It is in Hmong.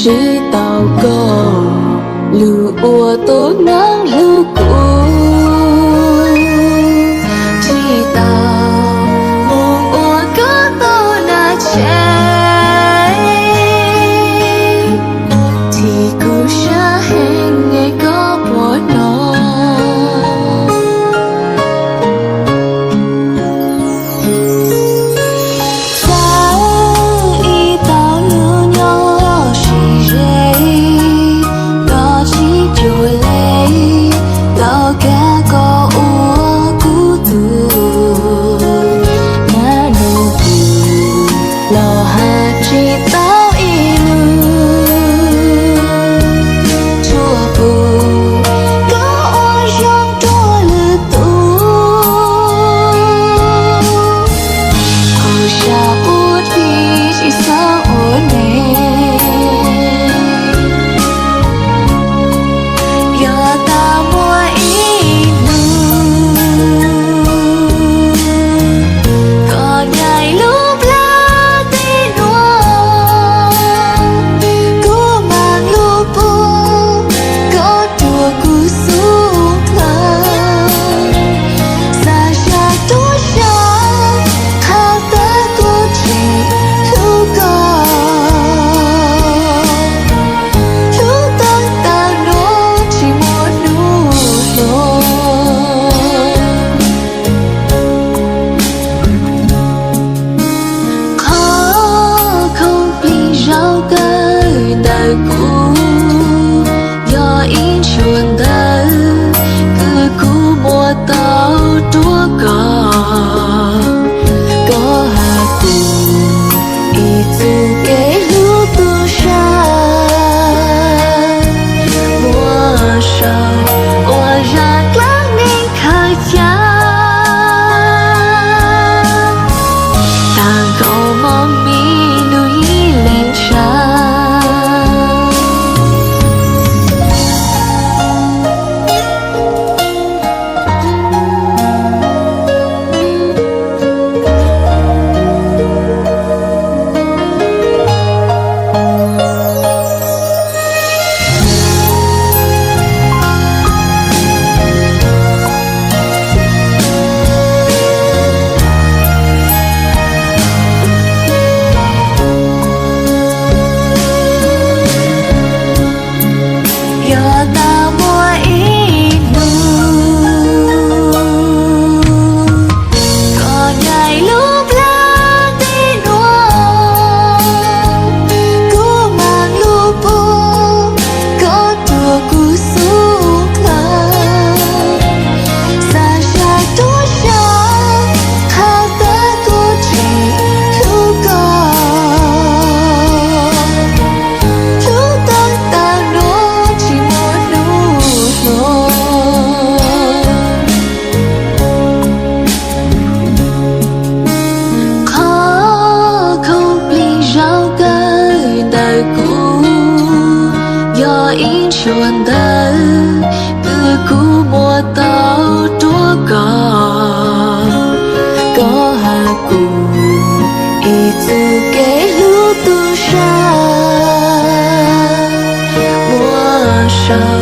Tsis tau koj lug ua tub neeg hlub kuv, tsis tau moog ua koj tau na tsev, txim kuv sab heev es koj puas hnov. Txawm ib tau lug nyob sib ze, koj tsis cuag le, tau kag koj ua kuv tug nab nug kuv los has tsis tau ib lug. Tsuas pum koj ua zoo rua lwm tus, kuv sab puab tig tsis xaav ua neeg. Yog tas muaj ib nub koj nyaim lub plawv teb nuav, kuv maam lug pum koj rua kuv xub plawv. Xaav sab tuab sab qhov tawv kuv tseem hlub koj, hlub tau tawm nuav tsis muaj hnub hloov. Qhov khoom plig zaum kawg ntawm kuv yog ib ntshuaj ntawv kws kuv muab tau rua koj. Koj has kuv ib txwm kev hlub tub sab, muab sau ua zaj dlaab neeg khaws ca, taag nkaus mob mi lug ib leeg tshaj. Yog tas muaj ib nub koj nyaim lub plawv teb nuav, kuv maam lug pum koj rua kuv xub plawv. Xaav sab tuab sab qhov tawv kuv tseem hlub koj, hlub tau tawm nuav tsis muaj hnub hloov. Qhov khoom plig zaum kawg ntawm kuv yog ib ntshuaj ntawv kws kuv muab tau rua koj. Koj has kuv ib txwm kev hlub tub sab, muab sau